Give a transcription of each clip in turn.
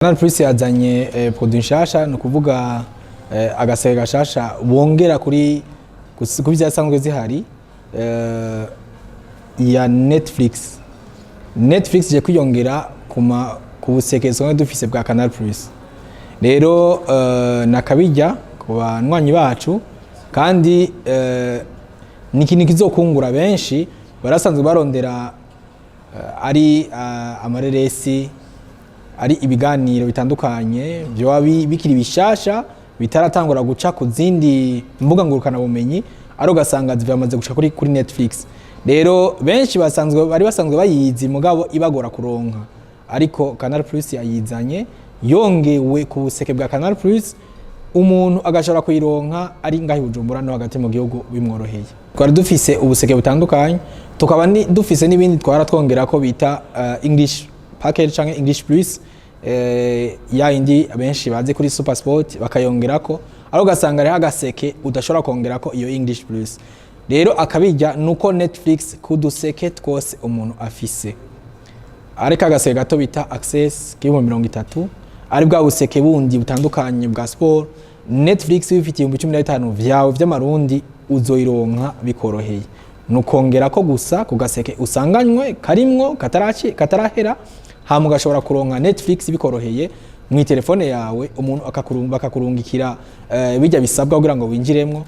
Canal Plus yazanye produit nshasha, ni ukuvuga agaseke gashasha bongera kuri vyasanzwe zihari ya Netflix. Netflix ije kwiyongera ku buseke dusanzwe dufise bwa Canal Plus. Rero nakabijya ku banywanyi bacu, kandi ni ikintu kizokungura benshi barasanzwe barondera ari amareresi, ari ibiganiro bitandukanye byoba bikiri bishasha, bitaratangura guca ku zindi mbuga ngurukanabumenyi, ari ugasanga byamaze guca kuri Netflix. Rero benshi basanzwe bari basanzwe bayizi, mugabo ibagora kuronka, ariko Canal Plus yayizanye yongewe ku buseke bwa Canal Plus, umuntu agashobora kuyironka ari ngaho i Bujumbura no hagati mu gihugu bimworoheye. Twari dufise ubuseke butandukanye, tukaba dufise n'ibindi twara twongera ko bita English package canke English Plus, ya yindi abenshi bazi kuri Super Sport, bakayongerako, ariko ugasanga hariho agaseke udashobora kongerako iyo English Plus. Rero akabijya nuko Netflix kuduseke twose umuntu afise, ariko agaseke gato bita Access k'30,000, ari bwa buseke bundi butandukanye bwa sport, Netflix bifite 15,000 vyawe vy'amarundi uzoyironka bikoroheye. Nukongera ko gusa ku gaseke usanganywe karimwo katarahera, hama ugashobora kuronka Netflix bikoroheye mu telefone yawe, umuntu bakakurungikira bijya bisabwa kugira ngo winjiremwo,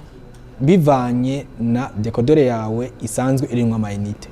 bivanye na décodeur yawe isanzwe irimwo ama unités.